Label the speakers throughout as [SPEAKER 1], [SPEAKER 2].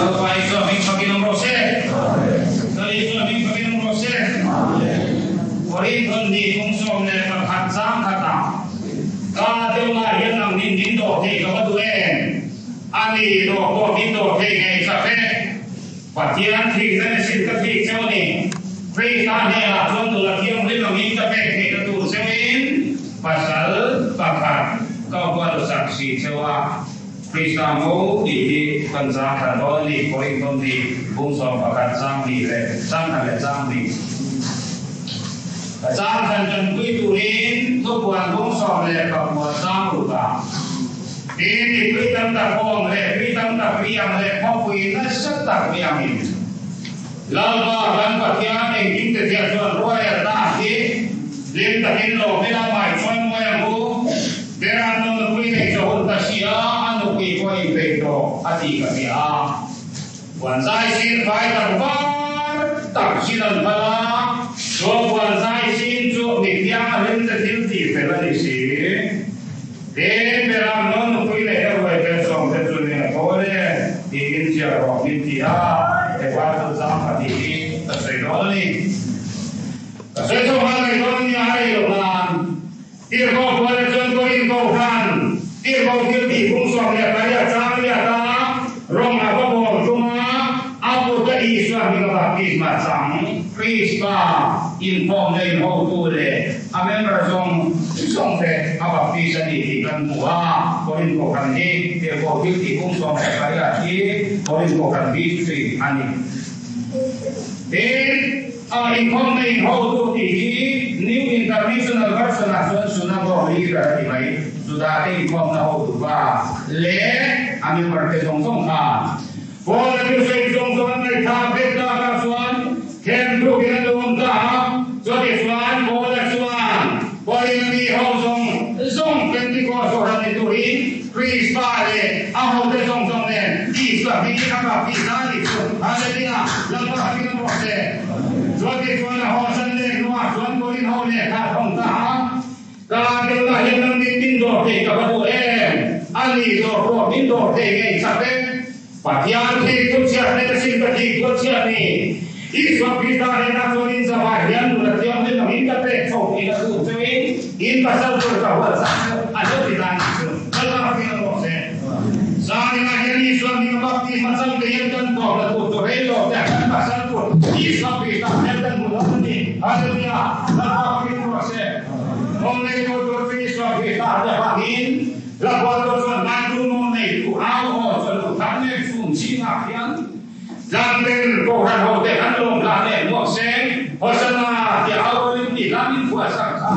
[SPEAKER 1] Lalpa Isua hming fakin awm rawh se. Lal Isua hming fakin awm rawh se. Korinthon ni 11 chang khatah Ka deuhna hian nang nin min dawh thei ka va duh em? A ni, dawh pawh min dawh thei ngei chak e. Pathian thihna ni sin ka thih cheu a ni. Krista hnenah chuan nula thianghlim angin ka pek theihna tur cheuin pasal pakhat ka hual sak si cheu a. Krista ngo tih hi kan zang khat dawn a ni, Korinthon ni bung 11 chang hnih leh chang khat leh chang hnih. Ka chang khan tanpui turin thupuan bung 19 chang ruk ah Tin, mipui tam tak awm leh tui tam tak riang leh khawpui nasa tak riangin Lalpa kan Pathian engkim te thiah chuan ruaialna hi hlim takin lawm ila mai chuan mawi ang u. Beran nu nupui nei chaw hun ta si a, a nupui pawh inpeih tawh a tih ka hria a. Puan zai sin fai tak var tak sin an phal a, chu puan zai sin chu mithiang a hlim te thil tih fel a ni si. Tin, Beram nu nupui nei a ruai tel sawm te chu nen a thawl e, tiin ziah rawh min ti a, he pa chu chang ka tih hi ka sawi dawn a ni. Ka sawi chho nghal mai dawn a nia, a rei loh nan. Tirhkoh Paula chuan Korin Kohhran tirhkoh thil tih phung 18 chang riat a rawng a va bawm tum a, a kuta Isua hming a baptisma chang Krista inkhawmna inhotu leh a member zawng zawng te a baptis a ni tih kan hmu a. Korin Kohhran hi tirhkoh thil tih phung 18 hi Korin Kohhran history a ni. Tin, A inkhawmna inhotu tih hi New International Version-ah chuan Synagogue leader a ti mai. Judate inkhawmna hotu pa leh a member te zawng zawng kha Paul-a thusawi zawng zawng an ngaihthla vek lakah chuan themthukin an lo awm ta a. Chutichuan Paul-a chuan Korin mi ho zawng zawng Pentecost kohhran ni turin Krista leh a hote zawng zawng nen Isua hmingin a baptis a ni chu Hallelujah! Lalpa hming a rawh se. Chutichuan a hawsan leh hnuah chuan Korin ho lehkha a thawng ta a, Ka deuhna hian nang min min dawr thei ka va duh em? A ni dawr pawh min dawr thei ngei chak e. Pathian thik thu chhiat nen a sin ka thik thu a chhiat ni. Isua Krista hnenah chuan in zavai hian nun a thianghlim angin ka pek chho tih a duh cheuin in pasal tur ka hual zan chu a lo ti dan tih chu Lalpa hming a rawh se. Zaninah hian Isua hming a baptisma chang te hian kan tawp la tur chu rei lo te a kan pasal tur Isua Krista hmel kan hmu dawn a ni. Hallelujah! Lalpa hming a rawh se. Mawng nei tu tur chu Isua Krista te vangin Lakualtu chuan hmaitu maw neitu au aw chuan lu thar mek chhung zingah hian tlangten Kohhran hote an lawm hlah leh hmuak seng Hosanna tih au rawlin tih hla min phuah sak kha.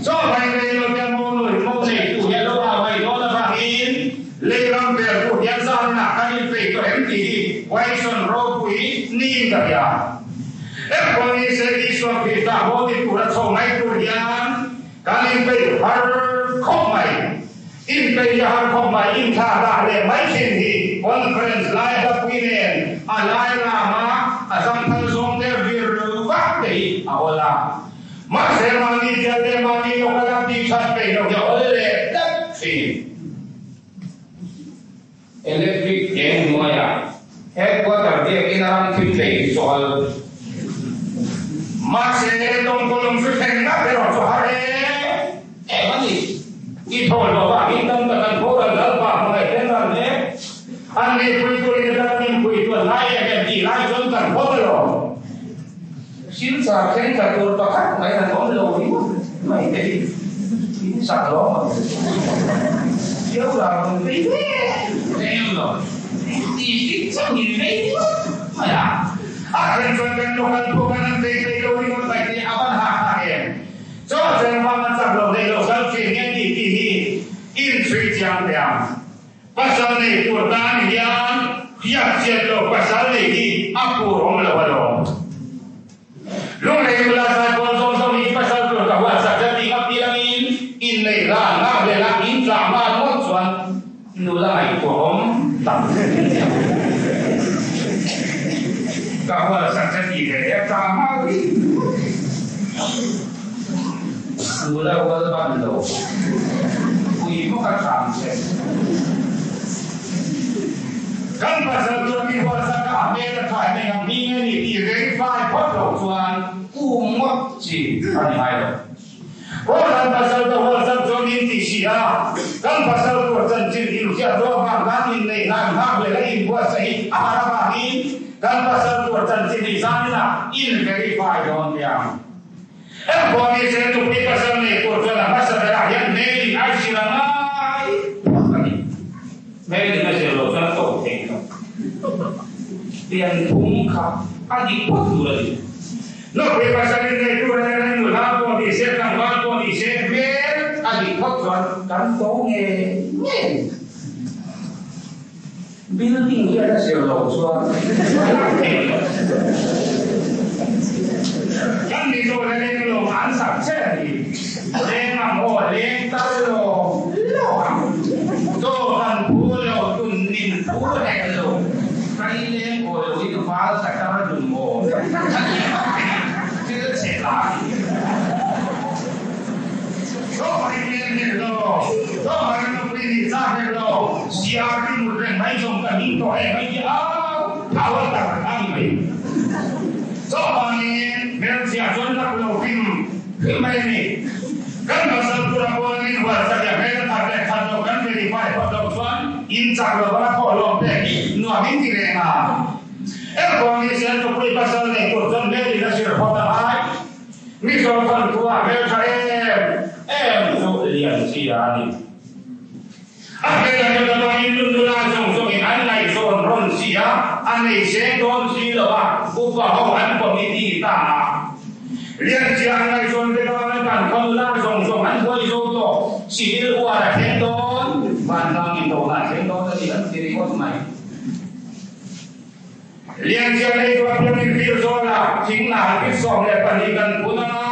[SPEAKER 1] Chaw hlai rei lo te maw nu hi maw neitu hi a lo au mai dawn avangin lei ram ber pawh hian zaninah kan inpeih tawh em tih hi question ropui niin ka hria. Engpawh nise Isua Krista haw ni tura chho mai tur hian Kan inpeih har khawp mai. Inpeih a har khawp mai. Inthla dah leh mai thin hi conference lai hlapui nen a lai rama a zangthal zawng te vir vak te hi a awl a. Mahse mahni bial leh mahni local a tih that peih loh hi a awl leh tlat thin. Electric eng hnuaiah headquarter biakin a ram thim lei chawl. Mahse, tawngkawlawm hri thlengna erawh chu har em em a ni. I thaw loh vangin tam tak an boral Lalpa hmangaih ten ran mek. An nei pui turin a dang min pui tuan lai em em tih lai chuan kan hawt alawm. Silchar thleng tla tur pakhat mai han awm lo ringawt mai te hi in sak lawm ang. Chiau lar rawn vei ve em lo. Ti tik chauh in vei ringawt mai a. A then chuan kan local pawh kan han vei vei lo ringawt mai te a van hah hah em. Chaw chen vang an chak lo nei lo kal thin nge ni tih hi inchhui chiang teh ang. Pasal nei tur tan hian hiat chiat lo pasal nei hi a pur awm lo alawm. Lunglei nula zai pawn zawng zawng hi pasal tur ka huat sak zet tih a piangin inneih ran ngak leh la in tlah nghal ngawt chuan nula ngaihtuahawm tak ka huat sak zet tih ve te a tang nghal rih Nula rual ban lo pui bawk a tang che. Kan pasal tur mi hual. chuan um ngawt chi a ni ngai lo. Kawlhan pasal te hualsak chuan in ti si a, kan pasal tur chanchin inhriat ruah vang khan inneih hlan nghak leh a inbuatsaih hi a har avangin kan pasal tur chanchin hi zaninah in verify dawn nia. Engpawh ni se nupui pasal nei tur chuan a hmasa berah hian hmelin a zir a ngai phawt a ni. Hmelin a zir loh chuan a to thei lo. Pianphung kha a dik phawt tur a ni. Nupui pasal in nei tur a nia nui hla pawh ni se, tlangval pawh ni se, hmel a dik phawt chuan kan to nge nge a ni. Building hian a zir loh chuan a lak thei lo. Kan Mizo la leng lo an sak che a ni. Leng ang aw, leng tal lo lo ang. Chaw kan phu lo, tun nin phu hek lo. Kai leng aw lo in val ta kar dun aw. A ti vak thei a, thil chhe la a ni. Chaw in leng hek lo, chaw in nupui nih chak hek lo, CRP mut reng mai zawng ka hming tawh hek mai ti au thau a tar a ni mai. Chaw vangin hmelchhia chuan lak lo hrim hrim mai a ni. Kan pasal tura pawn in hual chak leh hmel a that leh that loh kan verify phawt loh chuan in chak lo vanga thawh hlawm pek hi nuam in ti reng a. Engpawh ni se nupui pasal nei tur chuan hmel in a zir phawt a ngai. Mizo thawnthu ah hmeltha em em chu lian chi a ni. A hmel a hmel avangin nunula zawng zawngin an ngaihzawn rawn si a, a nei seng dawn si lo a, upa ho an committee ta a. Lian chi an ngaihzawn vek avangin kan khaw nula zawng zawng an buai zo tawh, civil war a thleng dawn, vantlang indona a thleng dawn a ni an ti ringawt mai. Lianchia lei chu a piangin Rilzawla thingna hri 12 kan phun ang a,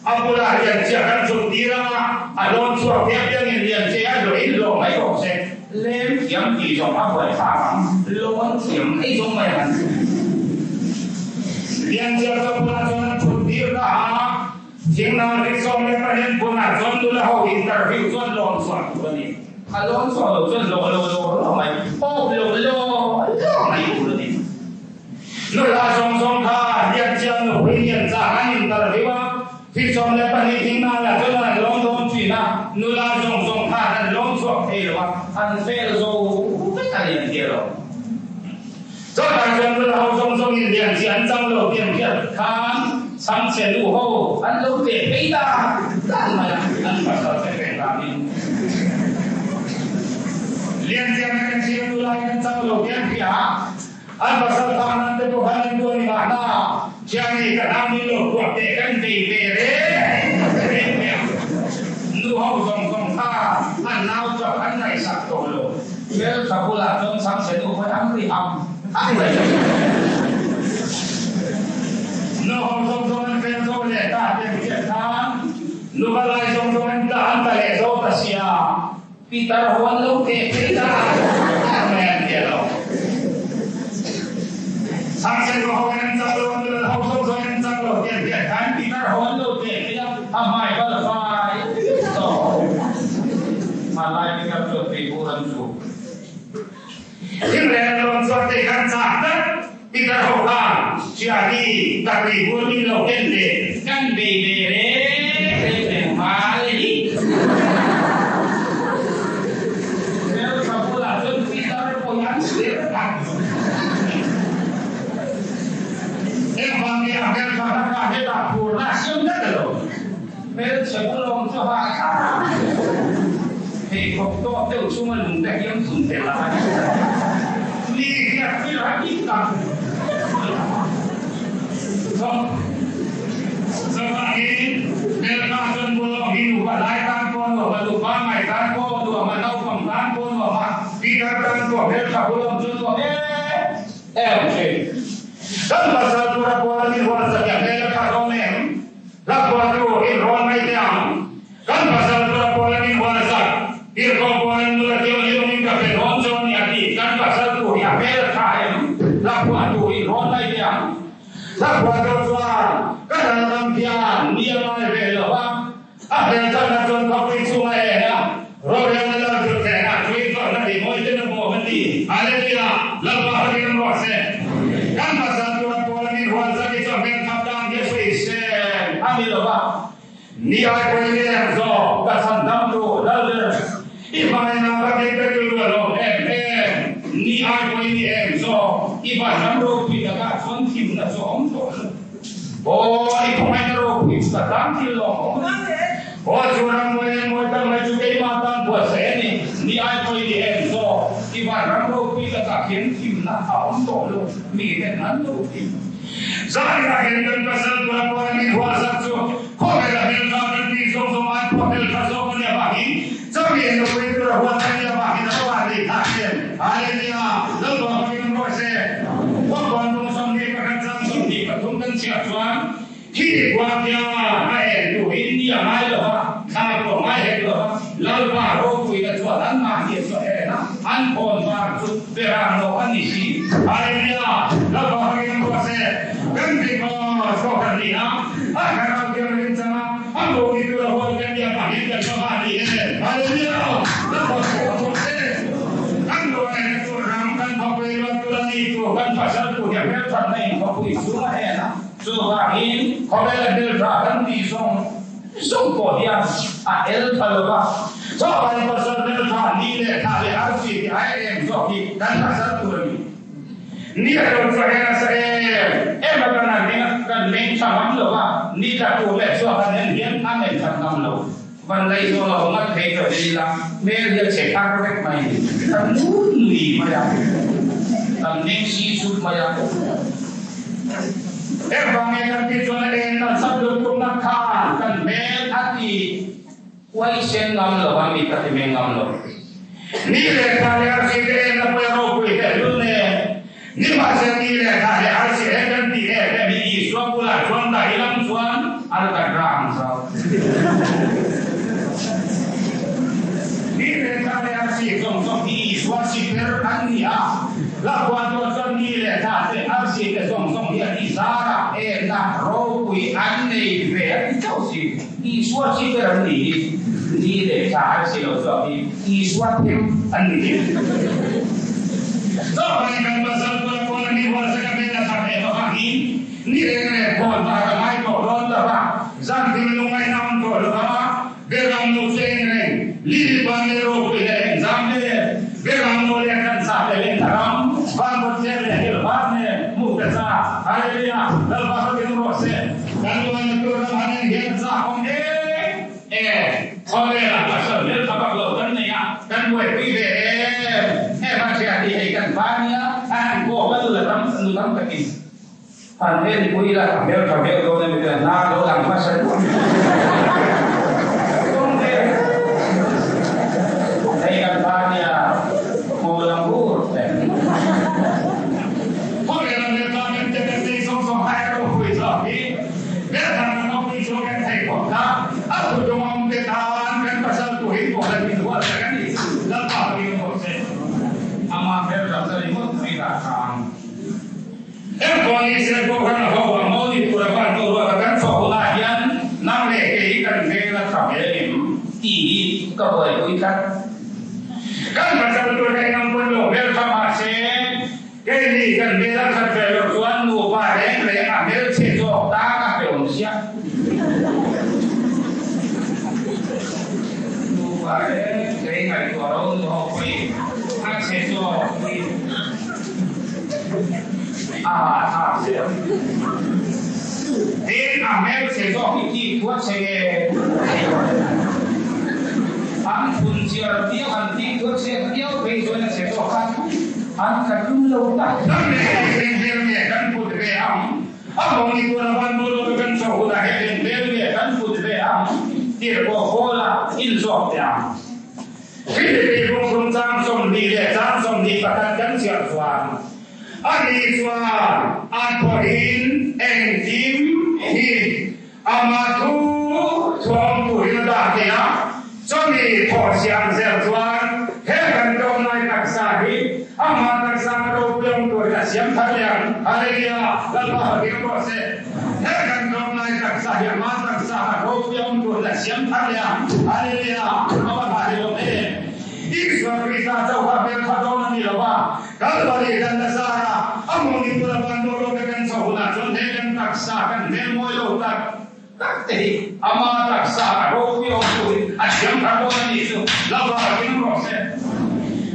[SPEAKER 1] a bulah Lianchia kan chhuk tir ang a, a lawn chhuak hi a piangin Lianchia a hlawh in hlawh mai rawh se, lem thiam tih zawng a buai thlak ang, lawn thiam mai zawng mai ang an ti. Lianchia chu a bulah chuan an chhuk tir ta a, thingna hri 12 phunah chuan nula ho interview chuan lawn chhuah tur a ni. A lawn chhuah loh chuan hlawh lo law law mai, awp lo law law mai tur a ni. Nula zawng zawng kha hian chiang nupui hian chah an interview a, thi 12 thing nana chuan an lawm dawn thin a, nula zawng zawng khan an lawm chhuak thei lo a, an fel zo vek a ni an ti lo. Chutah chuan nula ho zawng zawng in lian chi an chang lo tih an hriat khan chhangchhe nu ho an lo teh phei ta ta mai a, an pasal te pek danin lian chi an en chi nula in an chang lo tih an hria a, an pasal tan an te pawh khan an duh a ni mahna, Thiani ka hna min lo kuah teh kan bei ve reng reng mai ang. Nu ho zawng zawng kha an nau chauh an ngaihsak tawh lo. Hmeltha bulah chuan chhangchhe nu pawhin an ri ham ham mai. Nu ho zawng zawng an fel zo leh ta te hriat khan nu va lai zawng zawng an tla an tla leh zo ta sia. Pitar ho an lo teh phei ta ta mai an ti a lo. Chhangchhe nu ho in an chak lo, nu lal ho zawng zawng in an chak lo tih an hriat khan pitar ho an lo teh phei a, a hmai bal fai tawh. Hmanlai pitar chuan tuibur an chu. Thing leh lawm chuan te kan chak tlat. Pitar ho khan Chiani ka tuibur min lo ken ve kan bei ve reng reng reng nghal hi. Hmeltha bulah chuan pitar pawh hi an sir tak. Engvang nge a hmeltha hla hetah phurna a siam tlat elo? Hmelchhe bulawm chu ha thlak a, pheikhawk tawk deuh chunga lungte hiam thun tel a ni. Mi hriat tir a dik tak Chuvangin, hmeltha chuan bulawm hi nupa lai tan pawh nuam a, nupa ngai tan pawh nuam a, naupang tan pawh nuam a, pitar tan pawh hmeltha bulawm chu nuam em em thin. Kan pasal tura puan a ni hual satliah hmel a tha dawn em? Hla phuahtu in rawn mai teh ang. Kan pasal tura pawl an inhual zat. Tirhkoh pawl an nula tiu liu in ka pe dawn chu a ni a ti. Kan pasal tur hi a hmel a tha em? Hla phuahtu in rawn mai teh ang. Hla phuahtu chuan ka lalram hian ni a ngai ve lo va, a hmel thatna chuan khawpui chung a en a, rorelna lal thut thlehna tui chawlhna tih mawi ten a bawm a ti. Hallelujah! Lalpa hawtin rawh se. Kan pasal tura pawl an inhual zat hi chu a hmel that ta. a ni lo va. Ni ai pawhin i leng zawk, ka chhandamtu Lalber, i hmangaihna ka keng ka rilru a lawm em em. Ni ai pawhin i eng zawk, i vanram ropui takah chuan thimna chu a awm tawh lo. Aw, i khawngaihna ropui chu ka tan thil lawmawm a ni. Aw, chu ram mawi leh mawi tak mai chu keimah tan buatsaih a ni. Ni ai pawhin i eng zawk, i vanram ropui takah khian thimna a awm tawh lo, miten an lo ti. Zaiah hian kan pasal tura pawn a min hual sak chu khawvela hmeltha kan tih zawng zawng ai pawh hmeltha zawk a nia vangin chami nupui tura hual kan nia vangin a va nih thlak em. Hallelujah! Lalpa hmangin awm rawh se. Khawpuan rawng 21 chang 23 kan chhiah chuan khi khua khian a en tuhin ni a ngai lo va, thla pawh a ngai hek lo va, Lalpa ropuina chuan anmahni a chhuah en a, an khawn var chu Berang lo a ni si. Hallelujah! Lalpa hmangin awm rawh se. Kan Pentecost kohhran ni a, a thlarau thianghlim changa a mawni tura hual kan nia pahin kan hma a ni e. Hallelujah! Lalpa hmangin awm rawh se. Kan luaina tur ram kan khawpui luat tur a ni tu kan pasal tu hi a hmelthatna in khawpui chhung a en a, chuvangin khawvela hmeltha kan tih zawng Zung pawh hian a el tha lo va, chaw kan pasal hmeltha ni leh thla leh arsi tih ai em zawk hi kan pasal tur a ni. Ni a lo chhuah hian a sa em em a, kan han meng a, kan meng tha ngam lo va, ni tla tur leh chhuak han en hian a men that ngam lo. Van lei zawh lo ngat phei tawh hi ila, hmel hi a chhe thar vek mai ni. Kan nun ni mai a, kan meng si chut mai a. Engvang nge kan tih chuan a en nalh sap lutuk na khan kan hmel a ti huaisen ngam lo a, mi ka ti meng ngam lo. Ni leh thla leh arsi te en na pawh a ropui hle hlul nen. Nimahse ni leh thla leh arsi he kan tih em em hi Isua bulah chuan dah hi lam chuan a la kat ra ang zau. Ni leh thla leh arsi zawng zawng hi Isua siper an ni a. Hlauhpuan tuah chuan ni leh thla te, arsi te zawng zawng hian i zarah enna ropui an nei ve a ti chauh si. Isua chi ber an ni hi ni leh thla arsi lo chhuak hi Isua them an ni hi. Chuvangin kan pasal tura pawn a mi hualsa ka hmel a thar em avangin ni reng leh khawn var a ngai tawh dawn lo va, zan tin lungngaihna awm tawh lo va, Beram nu chu eng reng, Lili ban leh ropui leh eng zam le, Beram nu leh kan sa te leh ram, van kawt tlem leh hel var nen hmuh ka chak. Hallelujah! Lalpa ka ding rawh se. Kan luaina tur ram han en hian a chak awm em em. Khawvelah pasal hmel tha bak lo kan nei a, kan buaipui ve em em a hria tih hei kan va nia, a han kawm a nu la tam nu tam takin. Han enpui ila a hmel tha viau dawn emaw tia hnar lo lang hmasa duah kawng ve hei kan pa nia hmu lang bur te. Khawvel a hmel tha kan te kan nei zawng zawng kha erawh hui zawk hi hmel tha kan awm ni chu kan thei khawp kha a thutlung awm te tan kan pasal tu hi pawh la min huat reng a ni Lalpa hming rawh se ama hmel tha ta ringawt mai lah khan. Engpawh ni se pawh kan ho ang maw ni tura van tur ruata kan chhuah hunah hian nang leh kei hi kan hmel a tha ve em tih hi ka buaipui tlat. Kan pasal tur hei ngam pawn lo hmel tha mah se keini kan hmel a that ve loh chuan nupa reng reng a hmelchhe zawk tan a pe awm sia. Nupa reng reng ngaihtuah lo nu ho pawhin a chhe zawk hi. A hahthlak zel. Tin, a hmelchhe zawk hi tih thu a chhe nge? An phun chiar viau, an tih thu a chhiat viau phei chuan a chhe zawk a, an tla tum lo ta. Kan leh hei eng hmel nge kan put ve ang? A mawng ni tur a van bul lo kan chhoh hunah hei eng hmel nge kan put ve ang? Tirhkoh Paula inzawm teh ang. Philipi bawkhlum chang 20 leh chang 21 kan chhiar chuan, Ani chuan a thawhin engkim hi ama thu thuam turin a dah thei a, chumi thawh siam zel chuan he kan tlawmngai taksa hi ama taksa ropuiawm turin a siam thar leh ang. Hallelujah! Lalpa hawhhim rawh se. He kan tlawmngai taksa hi ama taksa ropuiawm turin a siam thar leh ang. Hallelujah! A va tha hlawm em! Isua Krista chauha hmel kha dawn a ni lo va, Kalvari kan la zar a, a mawni tura van dawr lawk te kan chhoh hunah chuan he kan taksa kan hmel mawi lo tak. tak te hi ama taksa a ropui awm turin a thiam thar dawn a nih chu Lalpa takin rawh se.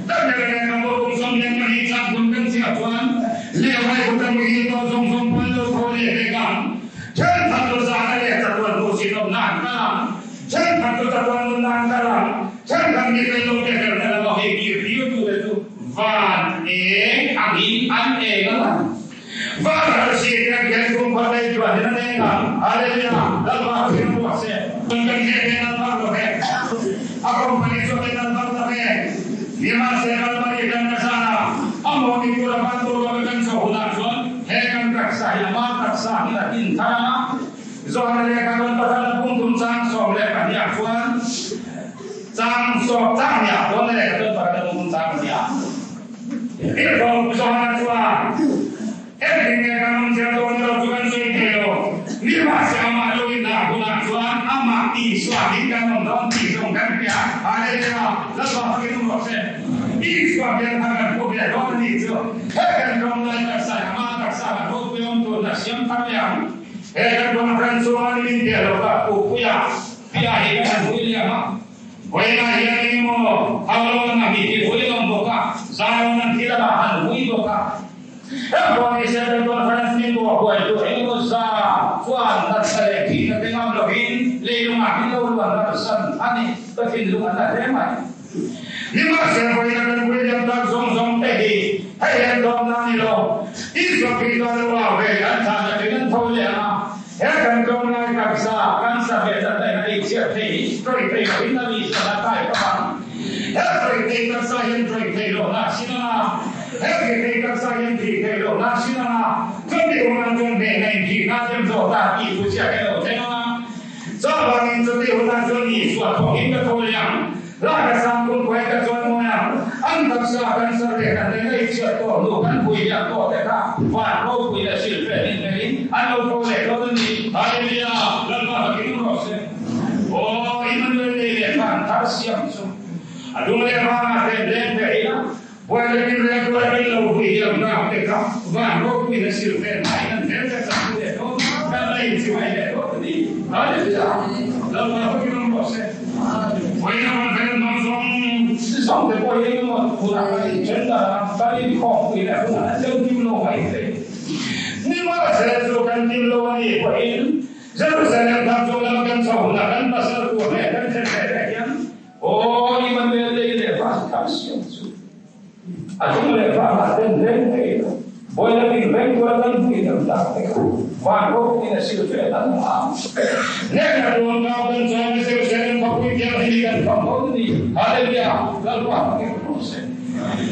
[SPEAKER 1] Kan ber leh kan bawlhbawm 22 chang hun kan chhiah chuan lehmai hun kan muhil tawh zawng zawng pawh an lo thaw leh vek ang. Thenkhat chu zahna leh chatuan hmuhsitawmna an kal ang. Thenkhat chu chatuan nunna an kal ang. Thenkhat mi fel lo te herna lama hei kir tirtute chu van eng angin an eng ang ang. Van arsi te an khian kum khat ei chuan in an eng ang. Hallelujah! Lalpa a hring ruah se. Kan kan heh te an vak lo ve. A company chu ten an vak lo ve. Nimahse Kalvari kan ka zan a, a mawni tur a van tur lo kan chho hunah chuan he kan taksa hi ama taksa hi a din thar ang a. Zawhna leh kan rawn pakhat a pum thum chang 12 ah chuan chang sawm chang hnih ah chuan leh kan rawn pakhat a pum thum chang hnih ah Tirhkoh Johana chuan, Engtin nge kan awm zel dawn lo chu kan sawi thei lo. Nimahse amah lo inah hunah chuan amah Isua hi kan awm dawn tih zawng kan hria. Hallelujah! Lalpa fakin awm rawh se. Isua hian kha kan hmu ve dawn a nih chu. He kan ram lai taksa hi ama taksa kan ropui awm tur na siam thar leh ang. He kan conference chhunga ni min piah lo kha Pupuia Pia hi kan han hui liam a. Vawiinah hian engemaw Hauloan a hi hi hui lawm bawk a, Zion an thil lamah han hui bawk a. Heng pawh ni se kan conference min buah huai chu engemaw za chuan natna leh thihna te ngam lovin leilungah hin lo luan ralsan a ni. Ka thinlung a na hle mai. Nimahse vawiina kan hui liam tak zawng zawng te hi hei hian lawmna a ni lo. Isua Krista lo au ve an thah takin an tho leh ang a. He kan tlawmngai taksa kan sa ve ta daih a ei chhiat thei hi ṭawih thei loin a mi chuan a kai khawp ang. He ṭawih thei taksa hian ṭawih thei lohna a sin ang a, he thi thei taksa hian thih thei lohna a sin ang a, chuti hunah chuan hnehna in thihna a them zawk ta tih thu chiah hi a lo thleng ang a. Chuvangin chuti hunah chuan Isua thawkin ka thaw leh ang. Hla ka sang kum khuai ka chuan mawi ang. An taksa kan sar leh kan reng ei chhiat tawh hnu kan pui hian tawh te kha van ropui leh silfeh nin melhin an lo tho leh dawn a ni. Hallelujah! Lalpa fakin awm rawh se. Aw Immanuel lei leh khan thar siam chu a dung leh vangah hrem leng ve ila buai leh min reng rual in lo hui hiam rak te kha van ropui leh silfeh hmaiin an hmel ka chak leh dawn kan la inchibai leh dawn a ni. Hallelujah! Lalpa fakin awm rawh se. Vawiina conference hmang zawng zawng te pawh hi engemaw hunah kan inthen dan a, kan inkhawmpui leh hunah an lo kim lo mai thei. Nimahsela chu kan kim lo a nih pawhin Jerusalem thar chung lama kan chho hunah kan pasal tur leh kan thlen leh leh hian aw Immanuel lei leh van thar siam chu A chung leh vangah ten reng thei lo. Buaina ding reng tura kan hmuin an tak te kha van ropuiin a sil fe dan ang a. Hnehna tuan kau kan chuan a zir zel in khawpui thianghlim kan fam dawn a ni. Hallelujah! Lalpa hmangin rawh se.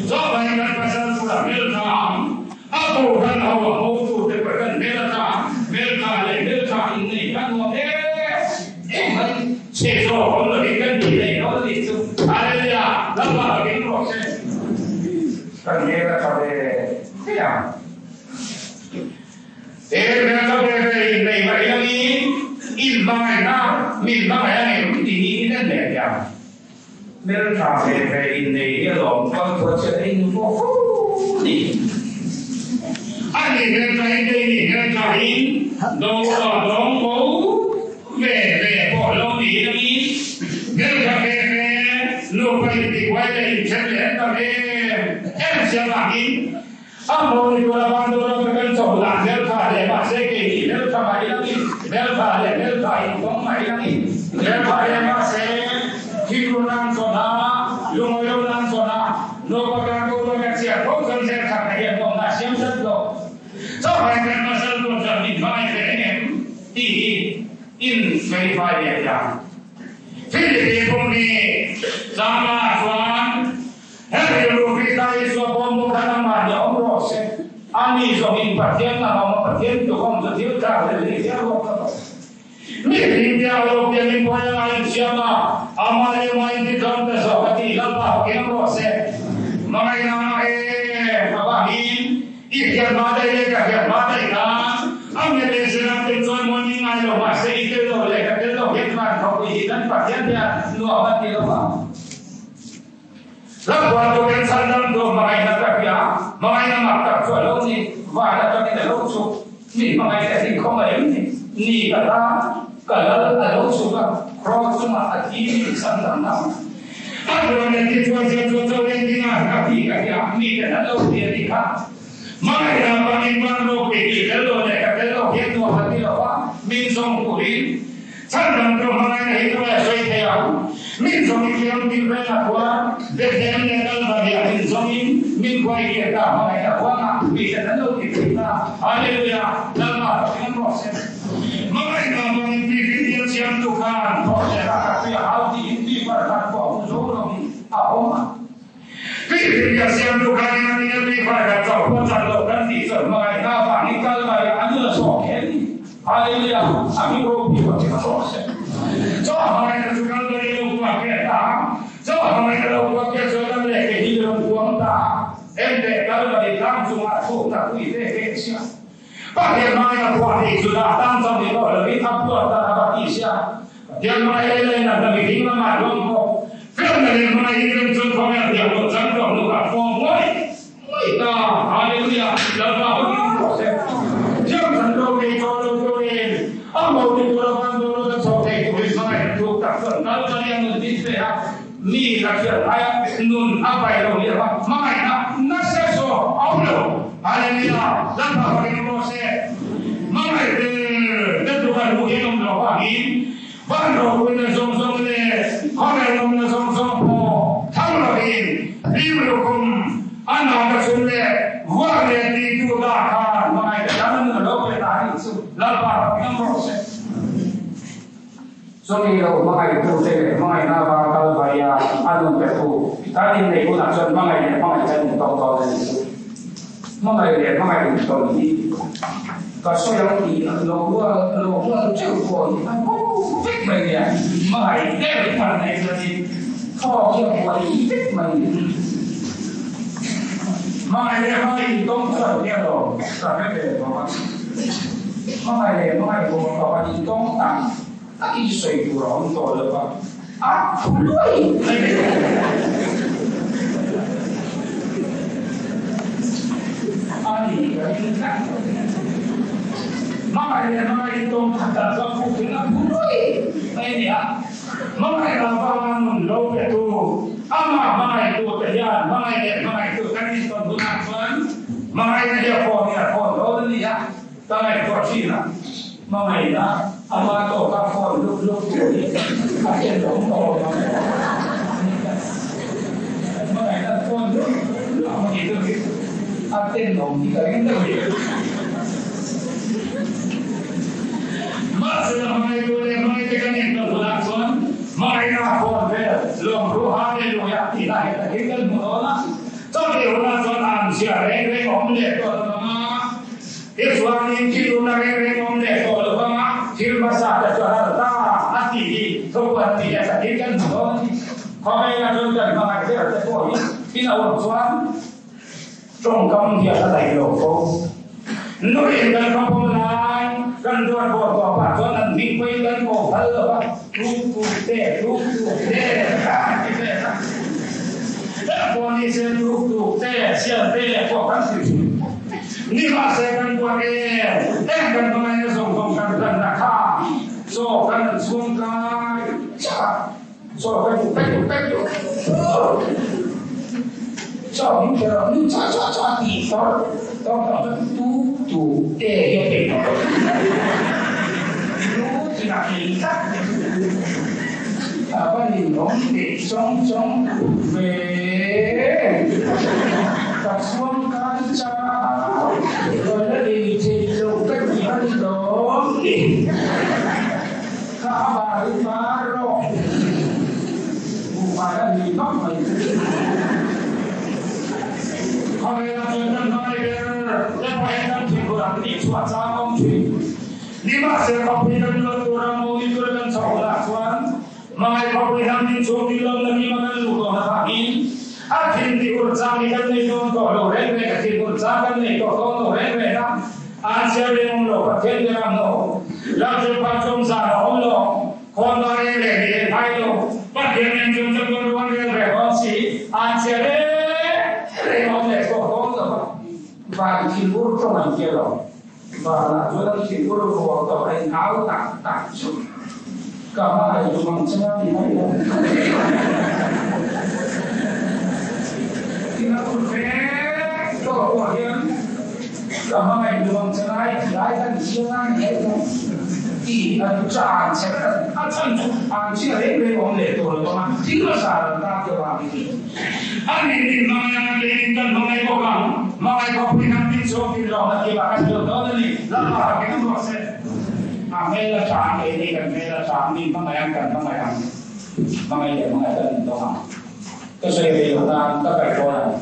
[SPEAKER 1] Chawhmai kan pasal tura hmeltha ang, a kohhran ho a hotu te pawh kan hmel atha, hmeltha leh hmeltha innei kan nuam em em mai. Chhe zawk awm lovin kan tih theih dawn a nih chu. Hallelujah! Lalpa takin rawh se. Kan hmel a tha ve ve ang. He hmel tha ve ve in nei mai langin in hmangaihna min hmangaih ang em tih hi in en leh teh ang. Hmel tha ve ve in nei hi alawm chuan thuachhiat a in pawh fo ni. A ni hmel tha in kei ni hmel tha in do a dawng bo ve ve pawh lo ni langin hmel tha ve ve nupa in tihbuai leh inthen leh an tam em em sia vangin A hmuh ni tur a van dawn lo ka kan chho lah hmeltha leh mahse kei hi hmeltha mai langin hmeltha leh hmeltha in kawng mai langin hmeltha leh mahse thingru nan chawn a lungawi lo nan chawn a nupa ka ko lo ka chhiar tho chuan hmeltha ka hian awmna a siam tlat lo chawhmeh kan pasal tur chuan min hmangaih ve engem tih hi in verify leh ang Philippe pawh ni Zama chuan He rilru Krista Isua pawm bawk kha nangmah hi awm rawh se. Ani zawngin Pathian lam awm a, Pathian duhawm chu thil tlak leh leh hial bawk ka tawh. Mi hlim te a lo pian in buai anga insiam a, amah leh amah intitlawm ta zawk a tih Lalpa ho kiang rawh se. Hmangaihna ngah em avangin i hriat hma daih leh ka hriat hma daih khan a nge leh zirang te chuan mawi ni ngai lo mahse i tel lo leh ka tel lo hian van khawpui hi kan Pathian hian nuam a ti lo ang. Lalpa chu kan chhan dam tur hmangaihna ka hria, hmangaihna mak tak chu a lo ni, van atangin a lo chhuk, mi hmangaihna hi khawngaih em ni, ni ka ta. Ka lal a lo chhuk a, Kraws chungah a thi min chhan dang a. A rual leh ti chuan zia chuan cho leng ding a, ka thi ka hria, miten an lo ti a nih kha. Hmangaih ram bangin van ropui tih tel lo leh ka tel lo hian nuam a ti lo va, min zawng turin chhan dang chu hmangaihna hi tunge sawi thei ang? Min zawng i thiam tih reng a khuan Bethlehem leh Kalvari ah min zawngin min khuai kir ta hmangaihna huangah miten an lo ti thin ta. Hallelujah! Lalpa fak in rawh se. Hmangaihna bangin tui fian thiamtu khan thawh leh a ka tui a hau tiin tui far khat pawh a hmu zo lovin a awm a. Tui fian siamtu khan in a nia tui far khat chauh pawh chan loh kan tih chuan hmangaihna avangin kal mai a nun a chhuak kher ni. Hallelujah! A hming ropui pawh chu ka hrawk se. Chaw hmangaihna chu kal mai lo kuah kher ta a, chaw hmangaihna lo kuah kher chuan lam leh ke hi rawn kuang ta a, en teh kal mai tlang chungah chhukna pui te keh chhia. Pathian hmangin a phuah tih chu dah tan chauh ni tawh lovin a phuah ta a va ti sia. Pathian hmangaih leh leh natna mi ding lamah hlawm bawk. Felna leh hmangaihin rem chuan khawvel thiam loh chang tawh hnukah fawm ngawih ngawih ta. Hallelujah! Lalpa hawng rawh se. Thiam than lo kei chaw lo turin a mo ti tur a van dawn lo ta chho thei turin hmangaih tluk tak chuan kal ka nia nun din ve a. Mi ka hriat aia nun a pai lo leh va hmangaihna nasa zawk a awm lo. Hallelujah! Lalpa fakin rawh se. Hmangaih ber te tluk a luh hian awm lo vangin van ropuina zawng zawng leh khawvel awmna zawng zawng pawh thang lovin hlim lukhum a nana chhun leh vuak leh tihtu dah khan hmangaih te tan a nun a lo pe ta a nih chu. Lalpa fakin rawh se. Chumi lo hmangaihtute leh hmangaihna avanga kal vaia a nun pe tu kan inneih hunah chuan hmangaih leh hmangaih kan intawng dawn a ni chu. Hmangaih leh hmangaih intawn hi ka sawi ang tih lo rual lo rual teuh pawh hi a bo vek mai nia. Hmangaih deuh hman nei chuanin thawk hi a buai vek mai ni. Hmangaih leh hmangaih intawng chuan hian lo ka hre ve bawk a. Hmangaih leh hmangaih bawk tawh a intawng tak takin sawi tur a awm tawh lo va, a phu luai mai mai tawh. A ni ka ring tlat. Hmangaih leh hmangaih intawng khat tak chuan phu thing a phu luai mai a ni a. Hmangaih avanga nun lo petu, amah hmangaihtu te hian hmangaih leh hmangaihtu kan intawn hunah chuan hmangaihna hi a phone hi a phone dawn a ni a, ka ngaihtuah thin a, hmangaihna ama tawka phone luk luk tur hi a tenawm tawh lo ang. Hmangaihna phone luk luk ang tih chu hi a tenawm hi ka ring deuh hi. Mahse, hmangaihtu leh hmangaihte kan intawn hunah chuan hmangaihna a khawn vel lawmru Hallelujah tih lah hian takin kan hmu dawn a. Chawlhni hunah chuan an zia reng reng awm leh tawh lo vang a, tichuanin thiluna reng reng awm leh tawh lo vang a, thil hmasa te chu a ral ta a tih hi thupuan tih leh takin kan hmu dawn a ni. Khawvelah chuan kan hmangaih ber te pawh hi in a awm chuan Tawngkam hian a daih lo fo. Nuin kan hma pawm lai, kan duat bawr tawh pah chuan an hming pawhin kan ko phal lo va, tuk tuk te, tuk tuk te, kha an ti ve a. Eng pawh ni se tuk tuk te, siam te pawh kan ti thin. Nimahse kan duat em, eng kan hmangaihna zawng zawng kan hlanna kha chaw kan an chhuang kai chak a. Chaw ka duh ka duh ka duh Chaw min pe rawh nu chaw chaw chaw a tih fawr tawng tawng chuan tu tu te hi a peih tawh Nu tin a peih tlat A va ninawm teh chawng chawng ve Ka chhuang kai chau Ka la ei thei lo ka ti a ni lawm ni. Ka a bar hi bar rawh. Buhfai a ni vak mai. Khawvela chuan kan hmangaih ber te pawhin kan thingpui an tih chhuah chang awm thin. Nimahse khawpui kan luat tura Moni tura kan chhoh hunah chuan hmangaih khawpui hnam ding chhung ding lawmna kim a kan luh tawh na vangin a thin tih ur chang hi kan nei dawn tawh lo reng reng, a thin ur chang kan nei tawh dawn lo reng reng a. An siam reng awm lo, Pathian te ram lo, Lamzul pa chawm zan a awm lo, khawn ba reng reng ni leh phai lo, Pathian nen chuan chatuan rual rel reng awm si, an siam reng reng awm leh pawh dawn lo va, van thinur tawng an tia lo, vanah chuan an thinur vuak tawh a inhau tak tak chu. Ka hmangaih duh ang che a ti mai lo. Ina hun vek tawh pawh hian ka hmangaih duh ang che lai lai kan chiang a ni mai lo tih hi a chu an che vek a ni. A chhan chu an chhia reng reng awm leh tawh lo ang a, thil a zar an tan deuh a ni tih. A nih nih hmangaih ang keiin kan hmangaih bawk ang. Hmangaih khawpui han tin chhuak tin lawmna kima kan hlawh dawn a ni. Lalpa hakin an ruah se. A hmel a chang kei ni kan hmel a chang mi hmangaih ang kan hmangaih ang hmangaih leh hmangaih kan intawng ang ka sawi ve loh nan ka kaih dawn ang.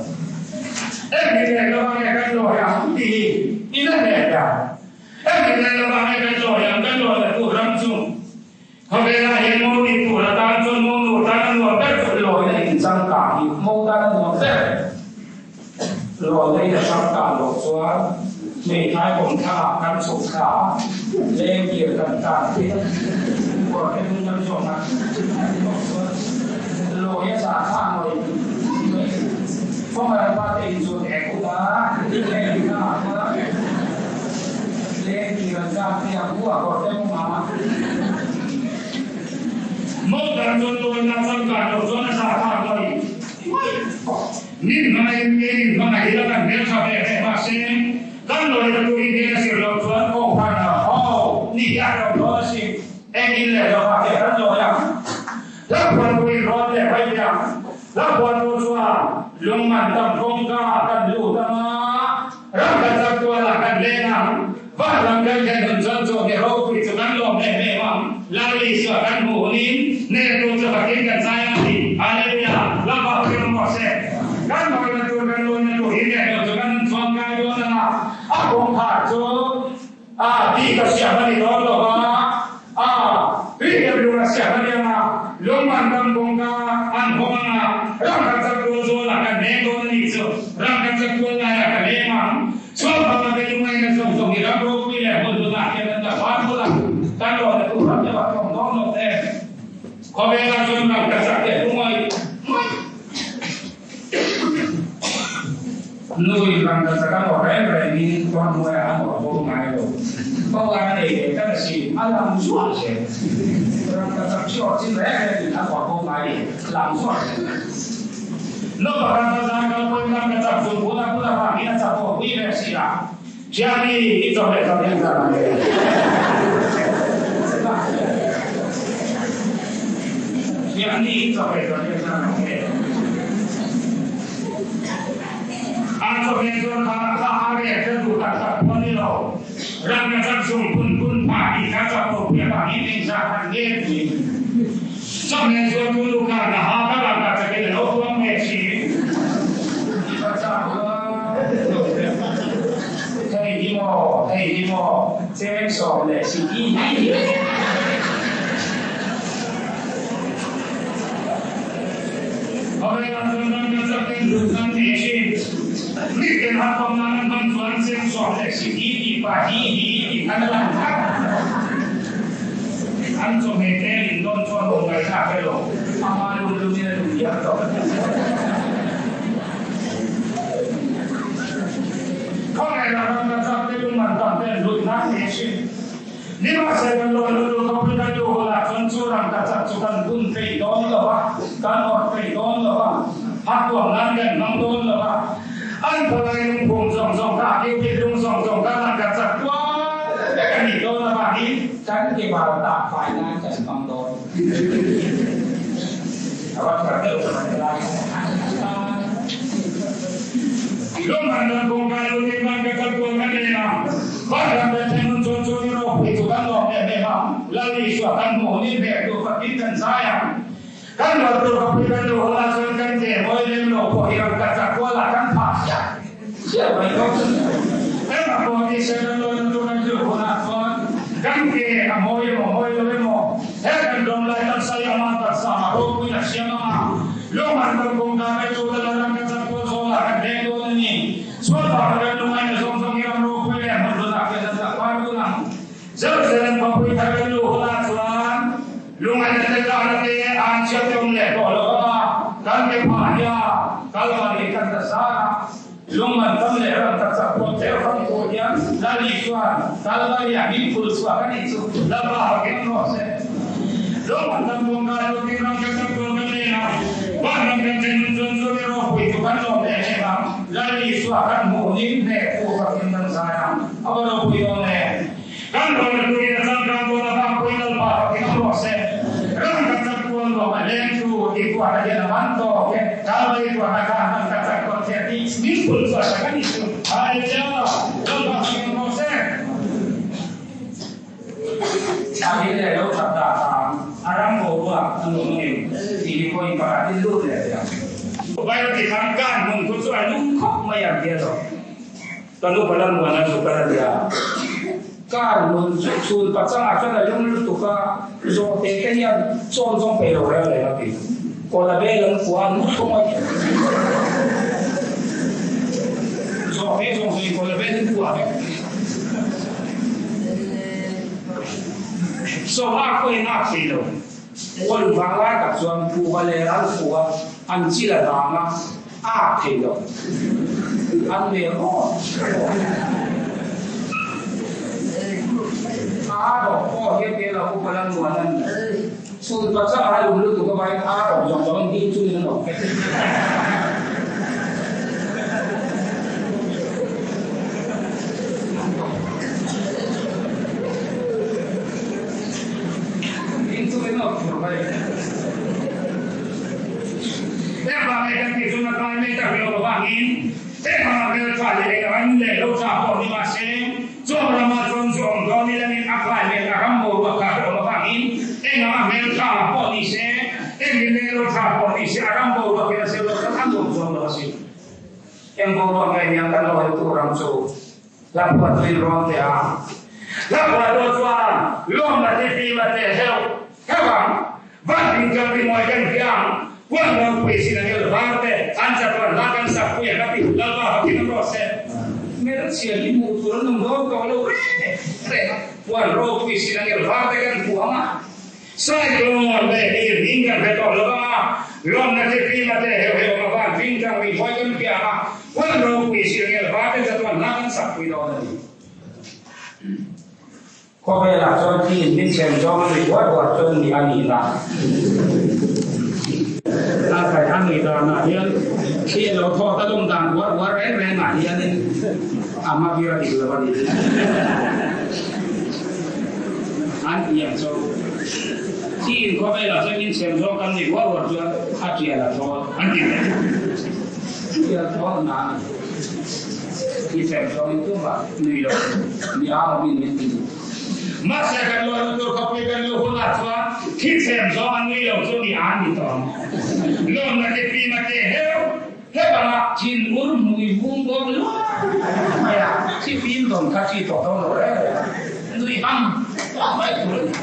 [SPEAKER 1] Engtin nge lova nge kan lawi ang tih hi i la hne ta. Engtin nge lova nge kan lawi ang kan lawi la tur ram chu khawvelah hian mo ni tur atan chuan mo nu tan a nuam ber chu lawina inchangkang hi mo tan a nuam ber. Lawlei a hrang ta loh chuan hmeithai kawmthlang ah kan chhuk thla a, lengkir kan tan thei a, kawr te hnung kan zawm a, loh chuan lawi a zah thla ngawih ngawih. Fawngral pa te in chu ek ut a, lengkir ah chuan lengkir an tan thei ang u a kawr te hnung ah. Motor chuan lawina changkan loh chuan a zah thla ngawih ngawih. Min hmangaih in nge min hmangaih ila kan hmeltha ve ve mahse kan lawi ta turin hian a zir loh chuan aw khan a ho ni hi a hreuh dawn a si. Eng in leh lo ah ke kan lawi ang. Hlaphuan tu in rawn leh mai teh ang. Hlaphuan tu chuan lungman tam kawngka ah kan lut ang a, ram kan chak tual ah kan leng ang. Van lam kan thlen hun chuan chawhmeh ropui chu kan lawm em em ang. Lal Isua kan hmuh hunin hnehtu chu fakin kan zai ang tih. Hallelujah! Lalpa fakin awm rawh se. Kan hawina tur kan lawina tur hi hnehtu chu kan chuang kai dawn ang a, a kawngkhar chu a tih ka siam a ni dawn lo va, a tui deuh lung a siam a ni ang a, lungman tam kawngka an hawng ang a, ram kan chak tual zawlah kan leng dawn a nih chu. Ram kan chak tual laiah ka leng ang. Chuan vanga ka lungaina zawng zawng hi ram ropui leh hmun hlutah hian an la van bul a, kan rawhna tur ram deuh a tlawm dawn lo em? Khawvelah chuan ram ka chak leh lungawi mai. Nui ram ka chak a rawh reng rengin ramhnuaiah an awrh bo ngai lo. Power a nei ve tlat asin, a lang zuah zel. Ram ka chak chi awrh chin reng rengin an awrh bo ngai lo, lang zuah zel. Naupang kan kal zan kal pawhin kan ka chak zung bula bula vangin a chak aw pui ve si a. Thiani i chawhmeh chawp hian zan ang e. Thiani i chawhmeh chawp hian zan ang e. A chawhmeh chuan kha kha a rek te duh tak tak pawh ni lo. Ram ka chak zung phun phun phah tih kha chak aw pui avangin engzah khan nge tui. Chawhmeh zuar tu nu khan a ha ka ram ka chakin a lo tuam ve thin. Ka chak Hei hi maw, hei hi maw, cheng sawm leh si hi hi. Khawvelah chuan ram ka chakin duh kan nei thin. Miten han awm nan an hman chuan cheng 10 si hi tih pah hi hi tih khan a lang thak. An chawhmeh te in dawn chuan awm ngaihthlak he lo, ama lum lum in a lum diam tawh. Khawngaiha ram ka chak te lung man tam ten hlut nan nei thin. Nimahse kan lawi lu lu khawpui kan luh hunah chuan chu ram ka chak chu kan bun thei dawn lo va, kan awrh thei dawn lo va, hatuam nan kan hmang dawn lo va. An khawlai lungphum zawng zawng kha a kiu lung zawng zawng kha ram ka chak tual vek a nih dawn avangin
[SPEAKER 2] kan ke bal tah fai nan kan hmang dawn. A va tha deuh mai lai.
[SPEAKER 1] Lunghan dan kawngka lutin van ka kal kual kan nei a, van ram kan thlen hun chuan chuan i ropui chu kan lawm em em a, Lal Isua kan hmuh hun in hmel tur fakin kan zai ang. Kan ral tur khawpui kan luh hunah chuan kan ke mawi lem lo pawh hi ram ka chak kualah kan phah siah siah mai dawn. Engah pawh ni se kan lawina tur kan luh hunah chuan kan ke a mawi emaw mawi lo emaw he kan dawm lai taksa hi ama taksa ah ropuiin a siam ang a, lunghan kan kawngka mai chu ta la ram ka chak kual zawlah kan leng dawn a ni. Sual vanga kan lungaina zawng zawng hi ram ropui leh hmun hlutah khian an dah far dun ang. Jerusalem khawpui thar kan luh hunah chuan lungaina te tlahna te an chhiat tum leh tawh lo vang a, kan ke phah hian Kalvari kan ta zar a, lungman tam leh ram tak chak pawh tleu fang tur hian Lal Isua'n Kalvari-ah min phul chhuak a nih chu Lalpa hakin rawh se. Lawm an tam tuang kai lo ding ram kan tam tuang kan leng a, van ram kan chen nun chuan chu mi ropui chu kan lawm leh em ang. Lal Isua kan hmuh ning hneh fu fakin kan zai ang. A va ropui dawn em? Kan rawn turin a changkang dawn avang pawhin Lalpa fakin awm rawh se. Ram kan chak kual nuam a leng thu tih tuahna hian a man tawk e. Kalvari tuahna khan ram kan chak tawn che tih min pulh chu a hre kan isu. Hallelujah! Lalpa fakin awm rawh se.
[SPEAKER 2] A hil leh lo that dah khan a ram boruak a nuam ngei tih hi pawhin pakhat in lut leh teh ang.
[SPEAKER 1] Vai ti khan kan hmun khu chu a lum khawp mai ang tia lo.
[SPEAKER 2] Ka nu pala muan a zuk a la tia. Car hmun chu chhun pachangah chuan a lum lutuk a, zawhte te hian chawn zawng peih lo reng reng a ti. Kawla bel an kua an mu thung a.
[SPEAKER 1] Zawhte zawng zawngin kawla bel an kua vek. Soha pawhin a thei lo.
[SPEAKER 2] Kawl vang lai tak chuan kuhva ler an fuh a, an chil a dang a, a ak thei lo. An mel rawt rawt. A rawh pawh hian kei lo upa la nuan a ni. Chhun pachang a lum lutuk avangin a rawh zawng zawngin ding chungin an awm vek.
[SPEAKER 1] Engvang nge kan tih chuan a kai mai tak lo avangin engvanga hmeltha leh engvanga nu leh lo tha pawh ni mah se chuang ramah chuan zu awm dawn ila nin a kai hmel a ram boruak kha a awm avangin engvanga hmeltha pawh ni se engin leh lo tha pawh ni se a ram boruak hian a sel lo chuan a nuam chuang lo a si.
[SPEAKER 2] Eng boruak nge nia kan lo hel tur ang chu hla phuah tuin rawn teh a.
[SPEAKER 1] Hla phuah tu chuan lawmna ti fim a teh heuh heuh ang. Van ding chuan rimawi kan hria ang. Huan ropui sin a ngel var te an chatuan hla kan sak pui ang a ti. Lalpa fakin awm rawh se.
[SPEAKER 2] Hmelchhia hi hmuh tur an awm dawn tawh lo reng reng a.
[SPEAKER 1] Huan ropui sin a ngel var te kan hmu ang a. Cyclone leh hlir hming kan hre tawh lo ang a, lawmna thil fima te heuh heuh ang a van hming kan ri hawi kan piang a, huan ropui sir ngel va te chatuan hla kan sak pui dawn a ni.
[SPEAKER 2] Khawvelah chuan thi in min chhem zawng a nuih huat huat chuan ni a nihna.
[SPEAKER 1] A kai a nuih danah hian thli a lo thawt a lawm dan uar uar reng rengah hianin a hma bir a dik lo a ni. An ti ang chu. Thi in khawvelah chuan min chhem zawng kan nih rual rual chuan a tial a thawl an ti mai.
[SPEAKER 2] Tial thawl na a ni. Thi chhem zawng in tumah nui lo ni a awmin min ti duh.
[SPEAKER 1] Mahse kan luah luh tur khawpui kan luh hunah chuan thi chhem zawng an nui lo chu ni a ni tawh ang. Lawmna te fim a te heuh heuh ang a.
[SPEAKER 2] Thinur hmui vung bawk luai mai a, thi fim dawn kha chi tawh dawn lo reng reng a, nui ham ham mai tur a ni.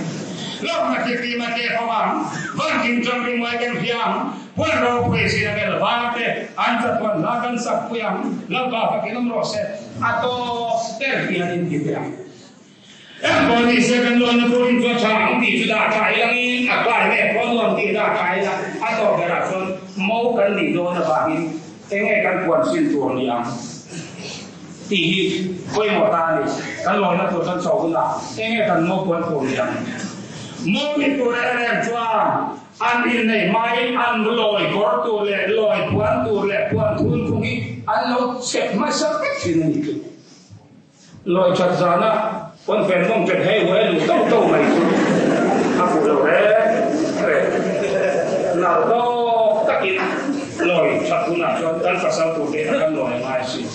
[SPEAKER 1] Lawmna te fim a te ho ang, vankim chuan ringuai kan hria ang, huan ropui sin a bel var te an chatuan hla kan sak pui ang, Lalpa fakin awm rawh se, a tawp ber hian in ti teh ang. Engpawh ni se kan luanna turin chuan tha ang tih chu dah tha ilangin a kai nge pawh nuam tih dah tha ila a tawp berah chuan mo kan nih dawn avangin enge kan puan sin tur ni ang tih hi pawimawh ta a ni. Kan lawina tur chuan chho hunah enge kan mo puan tur ni ang. Mo ni tur em em chuan an innei hmain an lawi kawr tur leh lawi puan tur leh puan thun phung hi
[SPEAKER 2] an lo chep hmasa vek thin a ni chu. Lawi that zana pawnfen mawng ṭet hei huai luh tauh tauh mai chu a fuh lo reng reng. Nalh tawk takin lawi that hunah chuan kan pasal tur te kan lawi a ngai asin.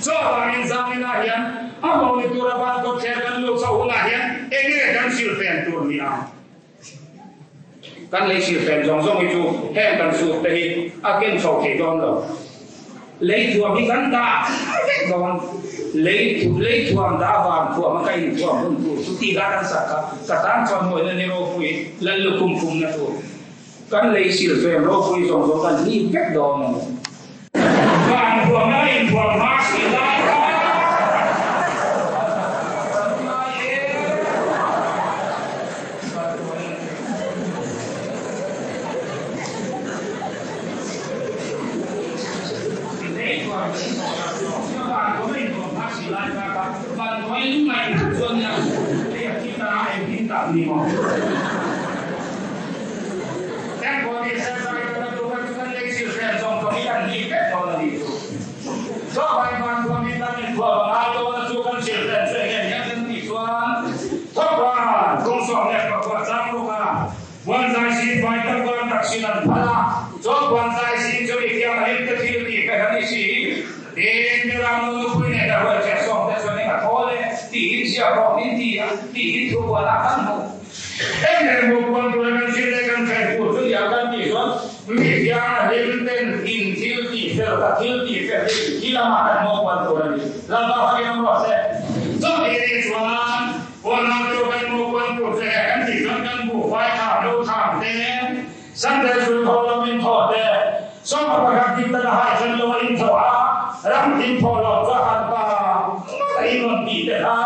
[SPEAKER 1] Chaw vangin zaninah hian a mawni tura van kawtthler kan luh chhoh hunah hian eng nge kan silfen tur ni ang?
[SPEAKER 2] Kan lei silfen zawng zawng hi chu heng kan suit te hi a ken chho thei dawn lo. Lei thuam hi kan dah vek dawn. Lei lei thuam dah van thuam a ka inthuam hun tur chu tih lah kan sak kha ka tan chuan mawina ni ropui lal lukhum khumna tur kan lei silfen ropui zawng zawng kan hlip vek dawn a ni.
[SPEAKER 1] Van thuam a inthuam hma si lai kha.
[SPEAKER 2] Tiin ziak rawh min ti a, tih hi thubualah kan hmu.
[SPEAKER 1] Eng emaw puan tura kan thil leh kan hre tur chu nia kan tih chuan mi thianga hlim ten in thil tih fel ka thil tih fel hi hi lamah kan hmuh puan tur a ni. Lalpa fakin awm rawh se. Chawhni ni chuan puan tur kan hmuh puan tur che he kan tih chuan kan buhfai thlam lo thlam te, Sunday zul tho lo min thaw te, sawma pakhat dik taka hai then lo a in thaw a, ram thim thaw lo chu a han pa ngat a in rawn tih te kha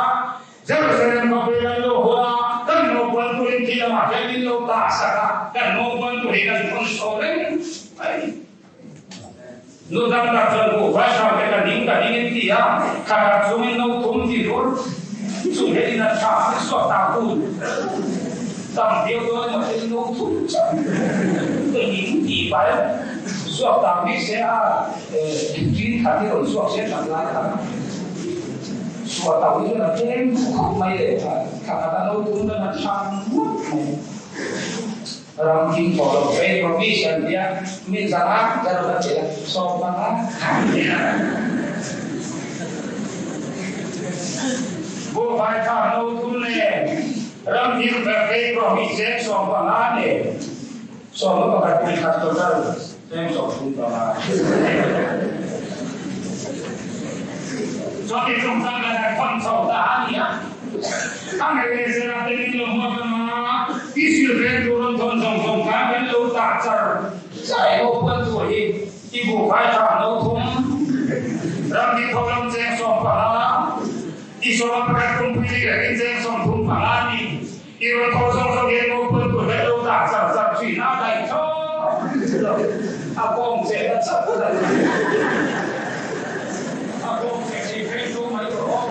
[SPEAKER 1] Jerusalem khawpui kan luh hun a, kan naupang turin khi lamah hian min lo tah sak a, kan naupang tur hi kan thawn chho reng mai. Nu dang tak chuan buhfai hrang te ka ding ka ding in ti a, thla khat chungin no thum ti dur chung hian in a tha a suak ta hun tam viau dawn emaw te no thum chauh ka ding ti pai suak ta mi se a tin khat hi rawn suak se tak lai kha. Suah tau hi chuan a tlem duh khawp mai le, thla khat a no thum dan a chhang ngawt mai. Ram thing thaw lo pei provision tia min zanga zar ka ti a, 15
[SPEAKER 2] Buhfai tha no thum nen ram thing fer phei provision 15 nen 11 pui khat total cheng 35.
[SPEAKER 1] Chuan i chungchang kan han thawn chho ta a ni a, a ngaih leh zela te min lo hmuak ang a, i silhlen tur rawn thawn zawng zawng khan kan lo tah char char emaw puan tur hi i buhfai tha no thum ram hi tho lam cheng 15, i sawma pakhat kumpui li leh in cheng 35 a ni. I rawn tho zawng zawng hian maw puan tur hian lo tah char char thin a, daih thlawt lo, a kawng che na chauh a ni. A kawng che thei phei chu mai rawh aw.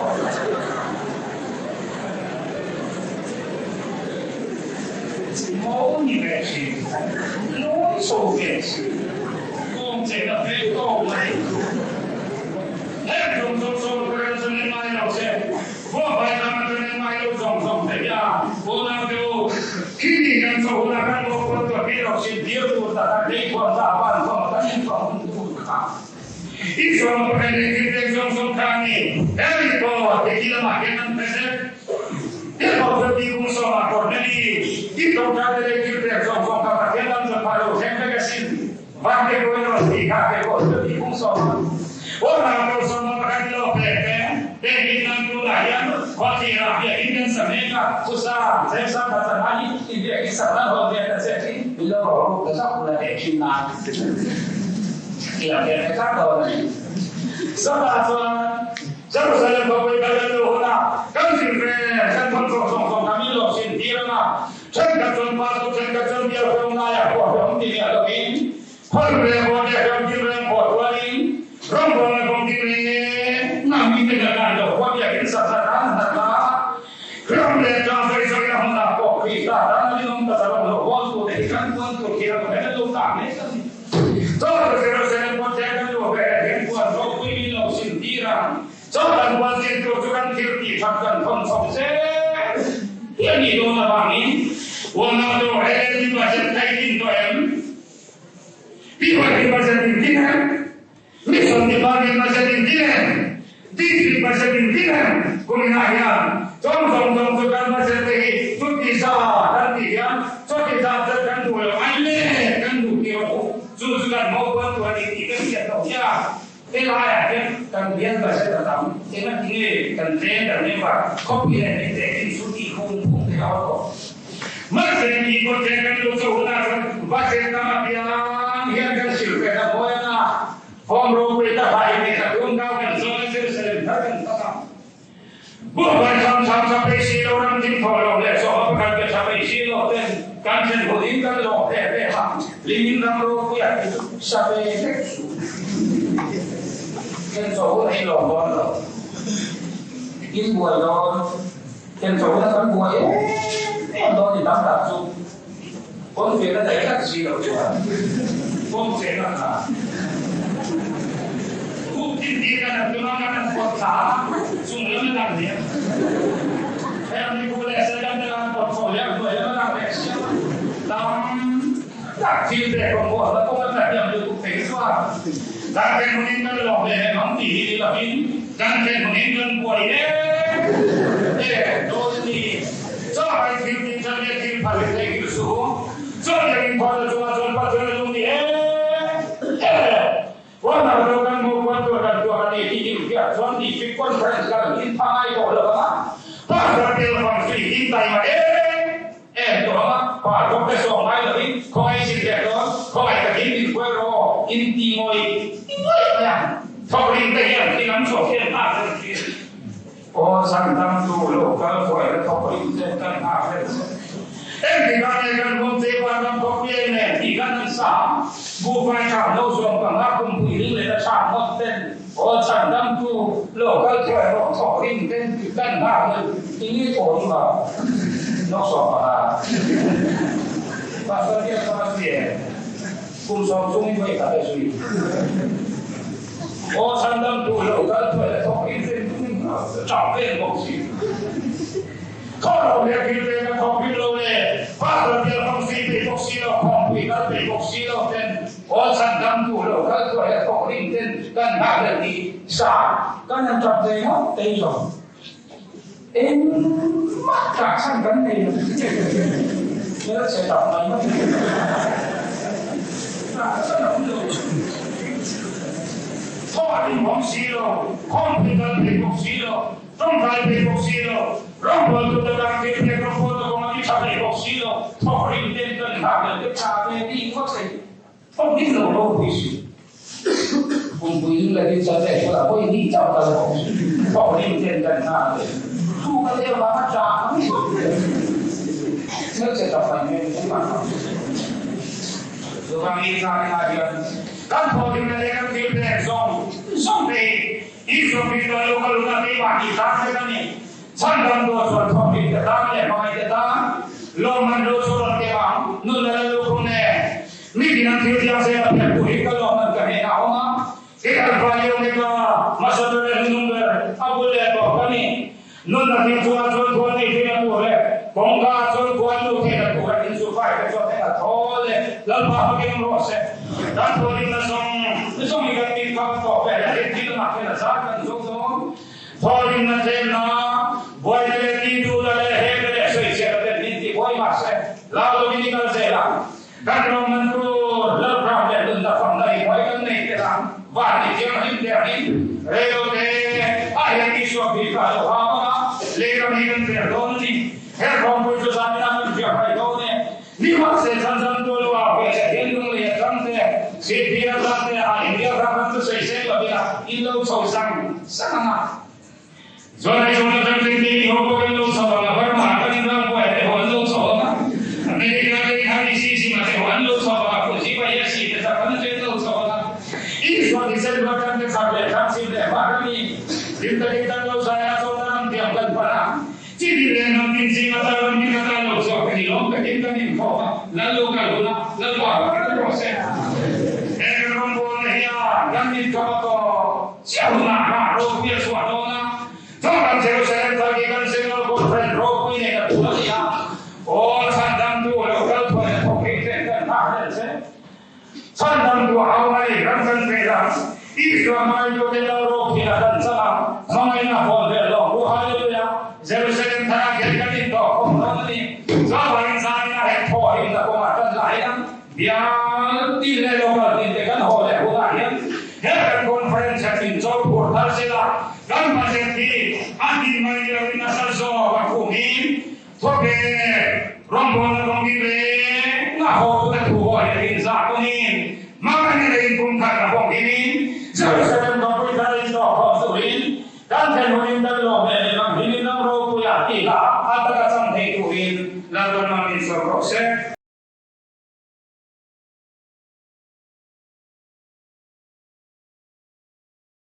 [SPEAKER 1] Maw ni ve thin, nawi chho ve thin, kawng che na phei tawk mai. Heng tum chu sawn kawrel chu ni ngai lo se. Buhfai lam atang in ngai lo zawng zawng thei a, unau te u, khi ni kan chho hunah kan lo kual tuah pi lo sin dir tur tak a lei thuam za van thuam a kan in thuam hun tur kha i chuang pakhat leh thil pek zawng zawng kha a ni. Hemi pawh he khi lamah hian an present te pawh chuan ti kum sawmah kawr na ni i tawngtai te leh thil pek zawng zawng kha Pathian lam chuan phah lo thleng vek asin. Van te pawhin rawn ti kha te pawh chu ti kung sawm a. Unau te sawm a pakhat i lo pek te, heng hi nan tunah hian khawthlir ah biakin kan sa mek a, thusa chengsa khat chang hi i biakin sak nan hawn ve ta che khi i lo rawh ruk ta zauh la teh thin nan i lo pek ve tlat dawn a ni. Chutah chuan Jerusalem khawpui kal kan luh hunah kan zir ve kan thawn zawng zawng zawng kha min lo sin tir ang a, Thenkhat chuan pastor thenkhat chuan bial hlawm laiah pawh hlawm ti miah lovin khawl reng haw leh ram thil reng pawh tuarin rawngbawlna kawng tin reng a mite kan an lo khua biakin sak hlat an hlat a, ram leh tlang sawi sawina hmunah pawh Krista tan a rinawm taka rawn lo hawn tute hi kan puan tur hi a rawn hel lo ta mek a ni. Chawlh Jerusalem khaw thleng kan luh ve hian puan ropui min lo sim tir a. Chawlh puan zir tur chu kan thil tih that kan thawn chho zel hi a nih dawn avangin unau te aw LLB budget thei din tawh em? PYP budget in din em? Mission Department budget in din em? District budget in din em? Kuminah hian chawng zawng zawng chu kan budget te hi chuti za kan tih hian chuti zat zat kan duh lo ai le kan duh tih rawh u. Chu chu kan mawpuan tur a ni tih kan hriat loh hian Helaiah hian kan bial budget a tam, engati nge kan veng kan member khawpui leh min tehkhin chu tih hung hung thei a awm tawh. Mahse mi project kan lo chho hunah chuan budget tam apiang hian kan hrilh ve ta mawi ang a, form ropui tak ah in lehkha thum kau kan zawn a Jerusalem thar kan tak ang. Buhfai tham tham tha peih si lo, ram thing thaw lo leh sawha pakhat pe tha peih si lo ten kan thlen hun in kan lawm ve ve a, ling in ram ropui a ti sa ve vek suh. Thlen chaw hun a in lawm dawn lo, in buai dawn, thlen chaw hun a kan buai em em dawn ni tam tak chu kawn fe na daih tlat si lo chuan kawn fe na kha khup tin tir kan han tum a kan han pawt thla a chung lam a lang leh heng ni bu leh second te kan pawt chho leh a hnuai lam a lang leh siam a tam tak thil pek rawn buat na kawng a tla hniam lutuk thei chuan kan then hunin kan lawm leh leh mang tih hi ni lovin kan then hunin kan buai em. E dawn a ni. Chaw hai thil tin chuan nge thil phal hi theihnghilh suh u. Chaw leh inkhawhna chungah chuan Pathian a lung ni em em. Huan lo kan hmuh kual tur kan tuak a ni tih hi hriat chuan district conference kal in pha ngai tawh lo ang a, pa thar tel fang zui in taima em em tawh ang a, pa thawk te sawm ngai lovin khawngaih sin leh dawn, khawngaih takin min hruai rawh in ti ngawih ngawih mai ang. Thawk ring te hian thil an chhuah hian nghak reng thin. Aw zan dang tu lo kal huai la thawk ring ten kan nghak reng che. Engti kha nge kan hmun che van ram thawk piai nen tih khan an sa a, buhfai chham lo zawm ka nghak pumpui ring leh la chham ngawt ten aw chhan dang tu lo kal thuai rawh thawk ring ten kan nghak reng ti nge aw i va nawk sawm panga Pastor hian ka va zui em kum 30 in vawi khat a zui. Aw chhandam tu lo kal thuai la thawk in rin chau vel bawk si. Thawh lo leh thil ve ka thawk rin lo le, pastor bial hmang si peih bawk si lo, khawmpui kal peih bawk si lo ten aw chhandam tu lo kal thuai la thawk rin ten kan nghak hlel tih sa kan han tap ve ngawt tei zawng. Engmah tah chhan kan nei lo. Hmelchhe tak mai mai. Tah chhan a awm lo. Thaw a ring bawk si lo, khawmpui kal thei bawk si lo, tawngtai thei bawk si lo, rawngbawltu te tan thil pek rawngbawlna kawnga ti tha thei bawk si lo, thawk ring ten kan nghak leh te tha ve tih ngawt thei. Thawk ring lo ropui si. Pumpui ring leh tin chan leh kawlah pawh in chauh kal bawk si. Thawk ring ten kan nghak leh thu ka leh vang a tah ang ngawt leh hmelchhe tak mai hmel hi mah tak. Chuvang in zan inah hian kan thawh ring leh kan thil pek zawng zawng te hi Isua Krista lo kal hunah keimah tih tan vek a ni. Chhandam dawt chuan thawk ring te tan leh hmangaih te tan lawmman lo chu rawn keng ang. Nunna la lukhum nen Mi tin an thil thiang zel a phelh tur hi ka lawm an ka hnenah a awm a, kei Alpha leh Omega, hmasa ber leh hnunung ber, a bul leh tawh ka ni. Nunna thil chungah chuan khuan nei theihna tur leh kawngka ah chuan khuan lut theihna tura inzurfai te chuan heng a thawl leh Lalpa fakin rawh se. Kan thualimna zawng zawng hi kan mit kham tawh vel a, heng thil lamah hian a zar kan zo dawn. Thawhrimna tlemna, buaina leh tihduhna leh hekna leh sawichhiatna ten min ti buai mah se, lau lovin i kal zel ang. Kan ram man tur Lalram leh nunna famna i buai kan nei tel ang. Van i thianghlim te angin reilo te ah hian Isua Krista a lo hau ang a, lei ram hi kan fer dawn a ni. He rawngpui chu zanin a kan hriat hai dawn e. Ni mahse chan chan tu lu ah ve leh hian lunglei a tang te, Sihphir a tang te a India ram ram chu sawi seng lovin a in lo chho sang sang ang a. Chuan hei zawng atang ten keini ho pawh kan lo chho ang a, Burma ah kan in ram buai te ho an lo chho ang a, America te in han isi isi ma te ho an lo chho ang a, Fuji pa hi a si te chak an chu in lo chho ang a. Isua thisen ruat kan te chak leh thlang chim leh hma kan ni. Hlim takin kan lo zai a, chawlhna ram thiam kan pan a. Chi ti reng ram tin zing ata ram hming ata lo chhuak ka ni lawm ka him kan inkhawm a, Lal lo kal hun a, Lalpa ka kal rawh se. He kan rawngbawlna hian kan mit kham a tawp chiah hunah rah ropui a chhuah dawn a, Chawnglam Jerusalem thar hi kan General Conference ropui nen a tur a ni a, Aw chhandamtu lo kal thuai a thawk hi ten kan nghah hlel che. Chhandamtu a hau mai ram kan pek ang, Isua hmangaihtu te lo ropui a kan chang ang, hmangaihna hawn vel lawng ru Hallelujah, Jerusalem tharah hian kan intawh khawm dawn a ni. Chuvangin zanin a hek thaw himna kawngah kan la hian bial tin leh local tin te kan haw leh hunah hian he kan conference hian min chawl phur thar sela, kan budget hi a hnin mai ni loin nasa zawk a khum in Thawke rawngbawlna kawngin reng a haw tu te thu haw hi a inzah tawnin hmangaihna leh inpumkhatna kawngin.